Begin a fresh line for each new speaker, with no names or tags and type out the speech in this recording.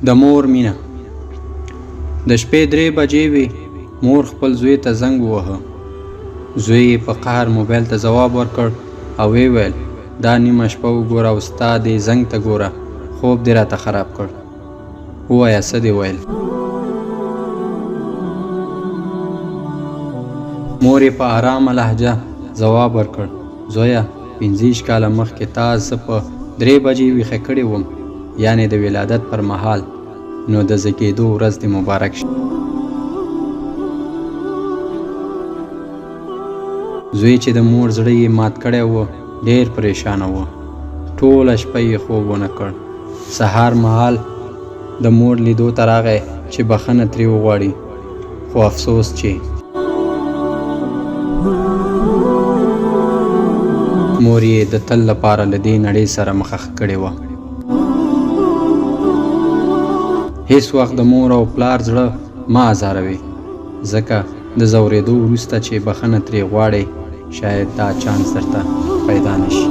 د مور مینه. د شپې 3 بجې وې، مور خپل زوی ته زنګ ووهه. زوی یې په قهر موبایل ته ځواب ورکړ او ویې ویل، دا نیمه شپه وګوره او ستا دې زنګ ته ګوره، خوب دې راته خراب کړ. ووایه څه دې ویل؟ مور یې په ارامه لهجه ځواب ورکړ، زویه 25 کاله مخکې تا زه په 3 بجې ویښه کړې وم، یعنې د ولادت پر مهال، نو د زېږېدو ورځ دې مبارک شه. زوی چې د مور زړه یې مات کړی و، ډېر پریشانه و. ټوله شپه یې خوب ونه کړ. سهار مهال د مور لیدو ته راغی چې بخښنه ترې وغواړي، خو افسوس چې مور یې د تل لپاره له دې نړۍ سره مخه ښه کړې وه. هیڅ وخت د مور او پلار زړه مه ازاروې، ځکه د ځورېدو وروسته چې بخښنه ترې غواړې، شاید دا چانس درته پیدا نشي.